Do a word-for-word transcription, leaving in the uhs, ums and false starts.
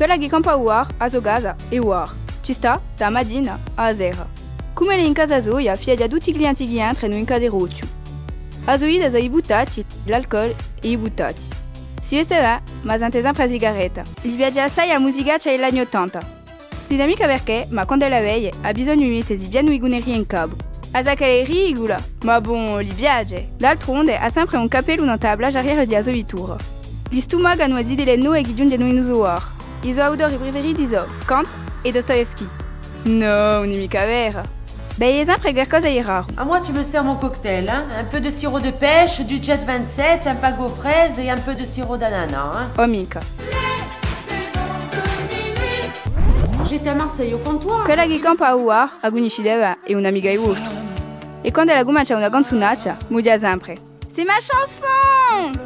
Quella chì campa à u bar, a so casa hè u bar. Ci stà, da a matina à a sera. Cum'ella hè in casa soia, fighja tutti i clienti chì entrenu in caderocciu. A so vita sò i buttacci, l'alcolu è i buttacci. Si veste bè, ma sente sempre a sigaretta. Li piace assai a musicaccia di l'anni ottanta. Si sà micca perchè, ma quand'ella beie, hà bisognu di mettesi pienu di gunnerie in capu. A sà ch'ella hè ridicula, ma bon, li piace. D'altronde, hà sempre un cappellu nant'à a plagiariera di a so vittura. Li stumacanu e zitelle nove chì ghjunghjenu in u so bar. I so autori preferiti sò Kant è Dostoevsky. Nò, ùn hè micca vera. Beie sempre qualcosa di raru. À moi, tu me sers mon cocktail, hein. Un peu de sirop de pêche, du Jet vingt-sept, un pack aux fraises et un peu de sirop d'ananas, hein. O micca. J'étais à Marseille au comptoir. Quella chì campa à u bar, a cunniscite bè, hè un'amica di vostra. È quand'ella cumencia una canzunaccia, mughja sempre: C'est ma chanson!